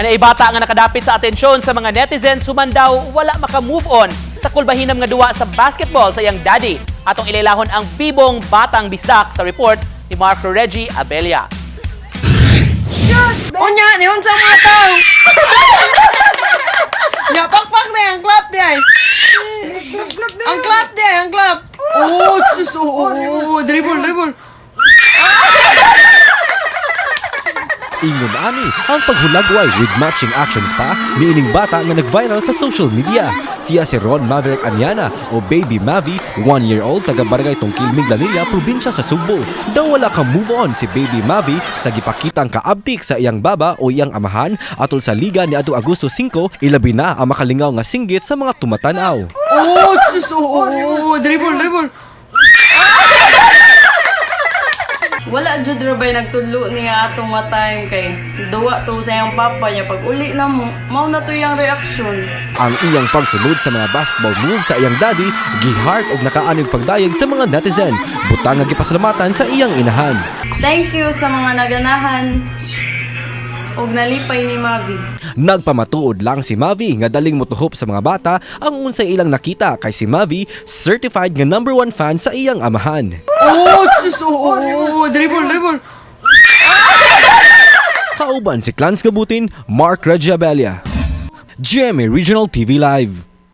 Ano ay bata nga nakadapit sa atensyon sa mga netizens human daw wala maka-move on sa kulbahinam nga duwa sa basketball sa iyang daddy. Atong ilailahon ang bibong batang bisdak sa report ni Mark Reggie Abella. Unya, niyon sa mga tao. Nya, pakpak na ang clap di ay. Ang clap di ay, ang clap. Oh, sus, oh, dribble, dribble. Ingon ani ang paghulagway with matching actions pa niining bata nga nag-viral sa social media. Siya si Ron Maverick Anyana o Baby Mavi, 1 year old, taga Barangay Tungkil, Minglanilla, probinsya sa Sugbo. Daw wala ka move on si Baby Mavi sa gipakitang kaabtik sa iyang baba o iyang amahan atol sa liga ni adto Agosto 5, ilabi na ang makalingaw nga singgit sa mga tumatanaw. Oh, sus, oh, dribble, dribble. Wala jud ra bay nagtudlo niya atong nga time kay duwa to sa iyang papa niya. Pag uli na mo, mao na to iyang reaksyon. Ang iyang pagsunod sa mga basketball moves sa iyang daddy, giheart og nakaanog pagdayeg sa mga netizen. Butang nga gipasalamatan sa iyang inahan. Thank you sa mga naganahan og nalipay ni Mavi. Nagpamatuod lang si Mavi nga daling motuhop sa mga bata ang unsay ilang nakita kay si Mavi certified nga number one fan sa iyang amahan. Oh, sus, oh, dribble, dribble. Kauban si Clans Gabutin, Mark Regiabelia. GMA Regional TV Live.